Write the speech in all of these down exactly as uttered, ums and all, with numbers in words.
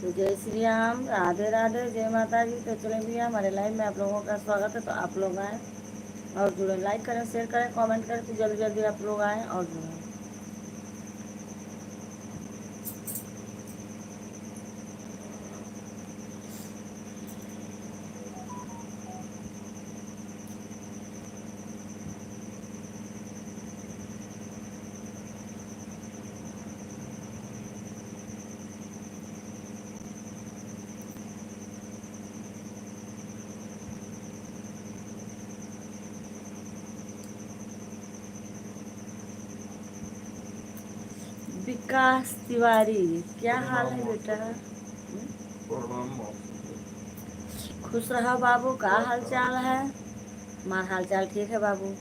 जय श्री राम, राधे राधे, जय माता जी। तो चलें भैया, हमारे लाइव में आप लोगों का स्वागत है, तो आप लोग आएँ और जुड़ें, लाइक करें, शेयर करें, कमेंट करें, तो जल्दी जल्दी आप लोग आएँ और जुड़ें। विकास तिवारी, क्या हाल है बेटा? प्रणाम मौसी। खुश रहो बाबू, का हाल चाल है? हमार हाल चाल ठीक है बाबू।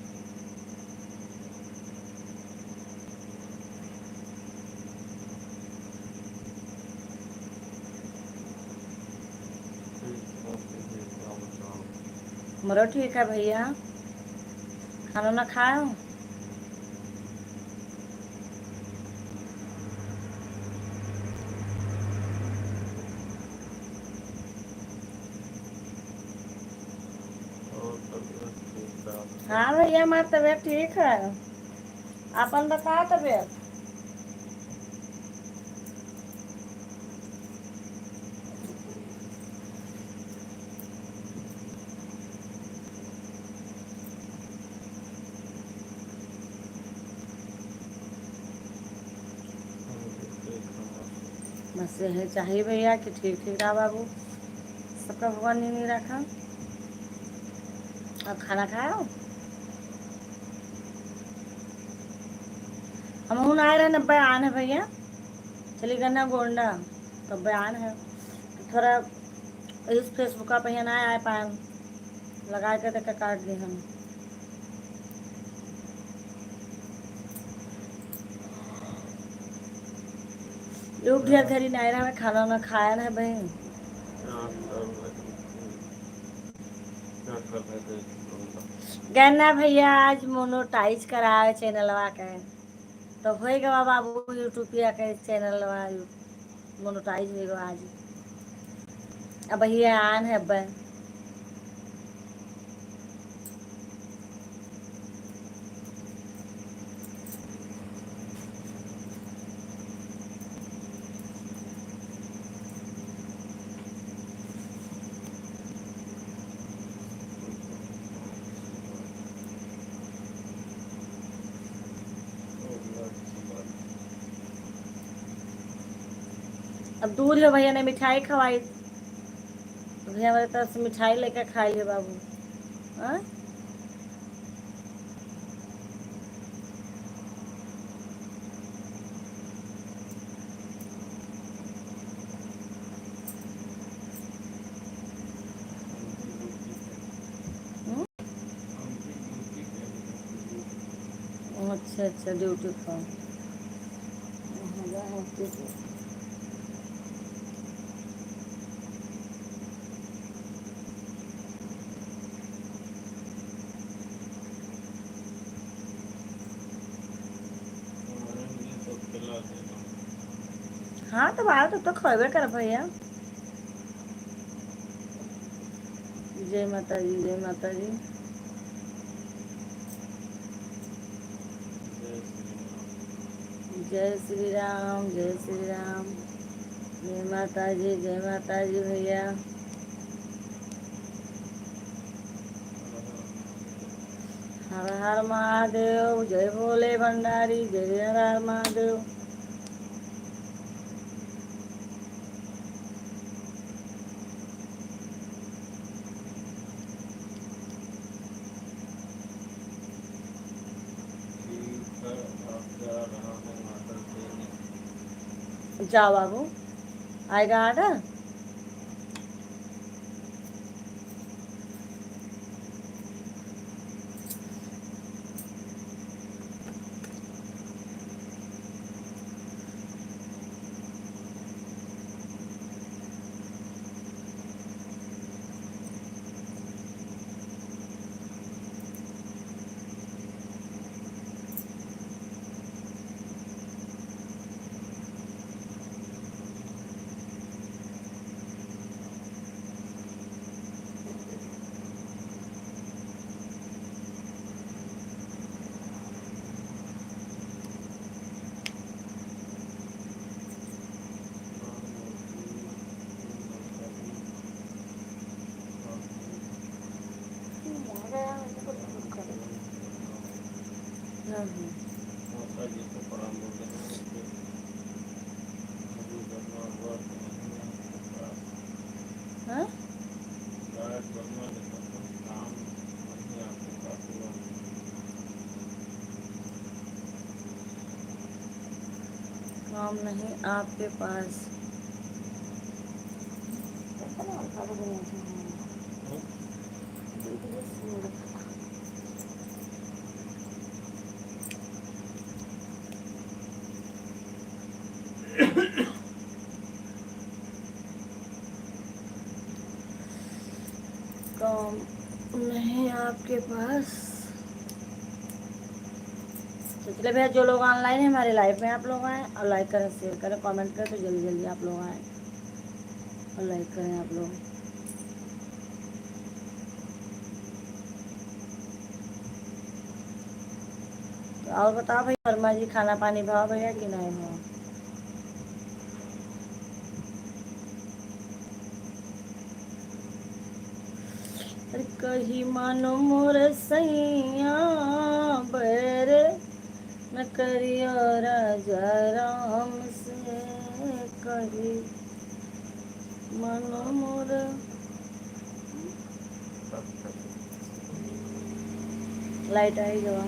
हमरो ठीक है भैया। खाना ना खाओ? हाँ भैया, हमार तबीयत ठीक है। आपन बताओ तबीयत। बस यही चाहिए भैया कि ठीक ठीक रहा बाबू, सबका भगवान नीनी रखा। और खाना खाओ? हम हूँ आए रहे नब्बे आन है भैया, चली गन्ना गोंडा, तब बयान है। तो थोड़ा इस Facebook पे ना आए पाए, लगा के तक काट दी हम। लोग ढेर घरी नहीं रहे, खाना ना खाया ना बहन। गन्ना भैया आज मोनोटाइज करावे चैनलवा के। तो होई गवा बाबू, YouTube पे आके चैनल मोनेटाइज होई गवा आज। अब ये आन है अब। अब दूर हो भैया, ने मिठाई खवाई, तो भैया हमारे तरफ से मिठाई लेके खा लियो बाबू। हाँ? हम्म? अच्छा, अच्छा, ड्यूटी पर। हाँ, तो बाहर तो, तो खइबे कर भैया। जय माता जी, जय माता जी। जय श्री राम, जय श्री राम। जय माता जी, जय माता जी भैया। हर हर महादेव, जय भोले भंडारी, जय हर हर महादेव। जा बाबू, आएगा ऑर्डर। मौसा जी को प्रणाम बोल देना, उनके अभी करना हुआ तो नहीं है आपके पास। हाँ? लाइट बनवा लेता था, काम नहीं है आपके पास हुआ। काम नहीं आपके पास। काम नहीं आपके पास। तो चलिए भैया, जो लोग online हैं हमारे live में, आप लोग आएँ और like करें, share करें, comment करें, तो जल्दी जल्दी आप लोग आएँ और like करें आप लोग। तो और बताओ भाई वर्मा जी, खाना पानी भाव भैया कि नहीं भाव? अरे कही मानो मोर सैया बैर न करियो राजा राम से, कही मानो मोर। लाइट आई गवा।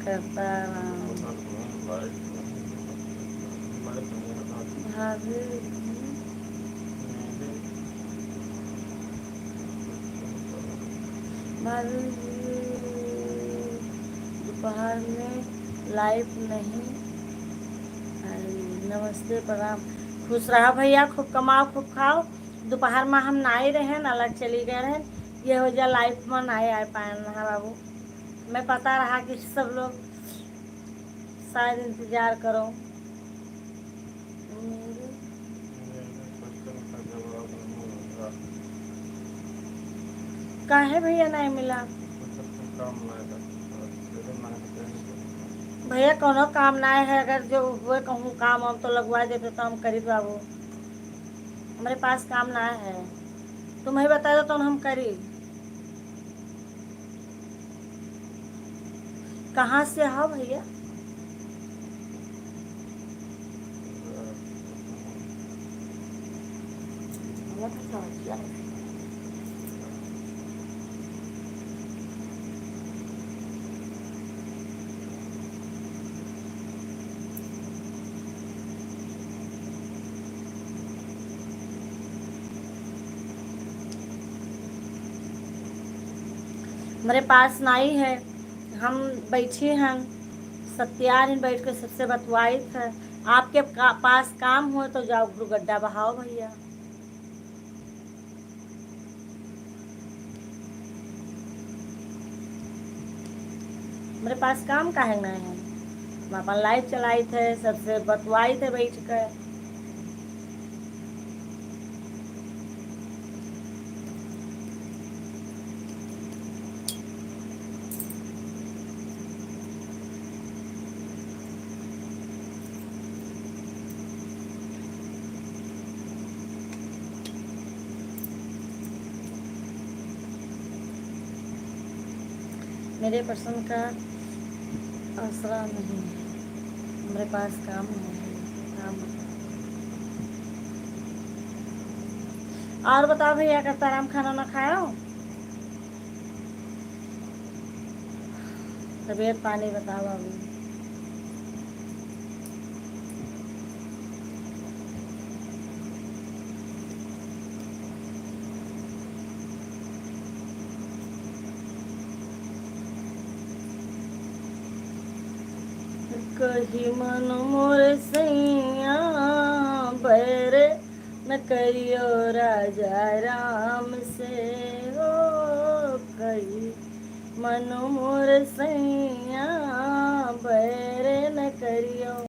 करता रहा। भाभी, भाभी जी, दोपहर में live नहीं आई। नमस्ते, प्रणाम। खुश रहा भैया, खूब कमाओ, खूब खाओ। दोपहर में हम नाई रहेन, अलग चली गए रहेन, ये वजह live में नाई आए पाएन रहा बाबू। मैं पता रहा कि सब लोग शायद इंतजार करो। काहे भैया नहीं मिला? भैया कौनो काम ना है, अगर जो हुए कहूँ काम हम तो लगवा देते तो हम करी बाबू। हमरे पास काम ना है, तुम्हें बता दो तो हम करी। कहाँ से हो भैया? हमरे पास नाई है, हम बैठी हन, सत्यार ही बैठ के सबसे बतवाइत है। आपके का-, पास काम हो तो जाओ घुरगड्डा बहाओ भैया। हमरे पास काम काहे ना है? हम अपन live चलाइत है, सबसे बतवाइत है बैठ के। मेरे पसंद का आसरा नहीं है, मेरे पास काम नहीं है, काम बताओ। और बताओ भैया, करता राम खाना ना खायो? तबीयत पानी बताओ अभी। कही मन मोर सैया बैर न करियो राजा राम से हो कई, मनु मोर सैया बैर न करियो।